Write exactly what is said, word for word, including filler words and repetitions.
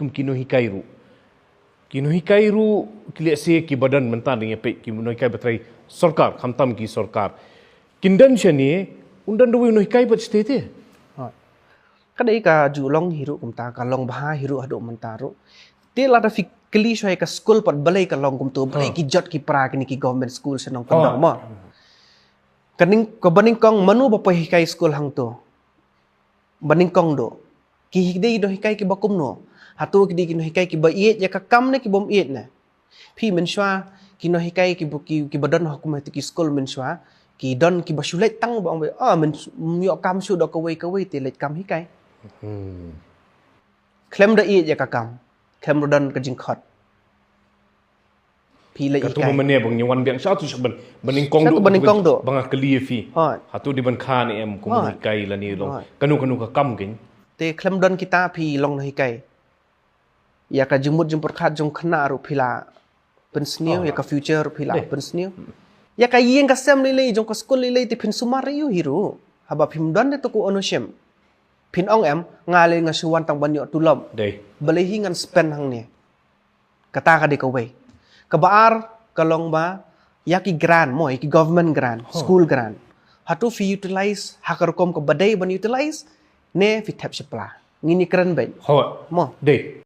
kum ki nonghikai ruh. Ki nonghikai ruh, ki lehse ki ba don mynta dang ïa peit, ki nonghikai ba trei sorkar, khamtam ki sorkar. Kin don shane, un don da uwei u nonghikai pat shatei te. Ka dei ka ju long hi ruh kumta, ka long bha hi ruh haduh mynta ruh. Te lada phi kylli shuwa ïa ka skul pat balei ka long kumto, balei ki jot ki pra kine ki government school sha nongkyndong mo. Ka ning, ka banyngkong mano ba poi hikai skul hangto. Banyngkong duh. Ki hi dei nonghikai ki ba kumno. Hato ki dei ki nonghikai ki ba ïeit ïa ka kam ne ki bym ïeit ne. Phi mynshuwa ki nonghikai ki ba, ki, ki ba don ha kum ha ki skul mynshuwa. Ki don ki ba shu leit tang ba ong ba, ah, ym ïoh kam shuh da kawei kawei te leit kam hikai. Khlem da ïeit ïa ka kam. Khlem da don ka jingkhot. Phi leit hikai. Katu ba mane bang ngi wan biang sha tu sha ban, banyngkong duh. Banyngkong duh. Bang kylli phi. Hatu dei ban kha ne em kum hikai lane long. Kanu kanu ka kam kin. Te khlem don kita phi long nonghikai. Ïa ka jingmut jingpyrkhat jong khynnah ruh phi la pynsniew, ïa ka future ruh phi la pynsniew. Ïa ka ïing ka sem lei lei jong ka skul lei lei te phin sumar ïa u hi ruh. Haba phim don de tu ku ownership. Phin ong em, nga lei nga shu wan tang ban ïoh tulop. Balei hi ngan spend hangne. Kata ka dei kawei. Kaba ar ka long ba ïa ki grant mo, ïa ki government grant, school grant. Hato phi utilize ha ka rukom kaba dei ban utilize ne phi thep shapla. Ngin ïa kren beit. Mo. Dei.